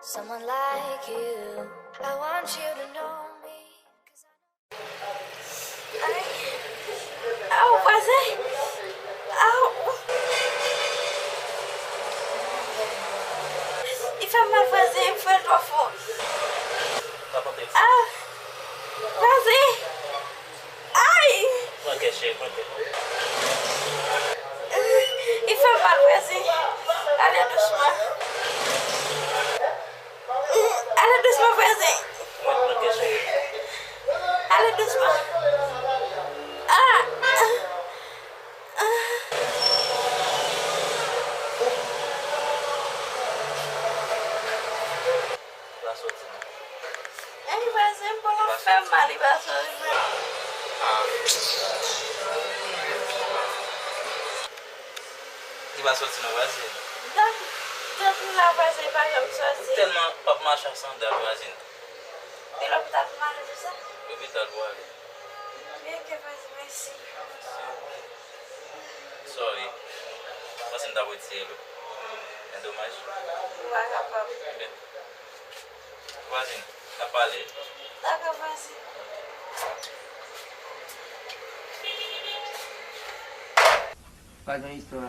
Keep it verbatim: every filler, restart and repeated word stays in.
Someone like you, I want you to know me. Ay. Aw, vwazen. Aw. Li fè m mal, vwazen, m fè l twò fò. Ah, vwazen. Ay! Pran kè, cheri, pran kè. Li fè m mal, vwazen. Ale dousman. Ale dousman, vwazen. Pran kè, cheri. Ale dousman. Ah! Li pa soti, non. Ey, vwazen, m bon, l ap fè m mal, li pa soti. Ah. Li pa soti, non, vwazen. Donk, tèt m la, vwazen, li pa janm soti. Ou tèlman p ap mache ak sandal, vwazen. E lopital pou m ale pou sa? Lopital pou ale. Byen ke, vwazen, mèsi. Sorry. Mwen panse m t ap retire l. Men domaj. Ou pa kapab. Vwazin, n ap pale. Dakò, vwazin. Pa gen istwa.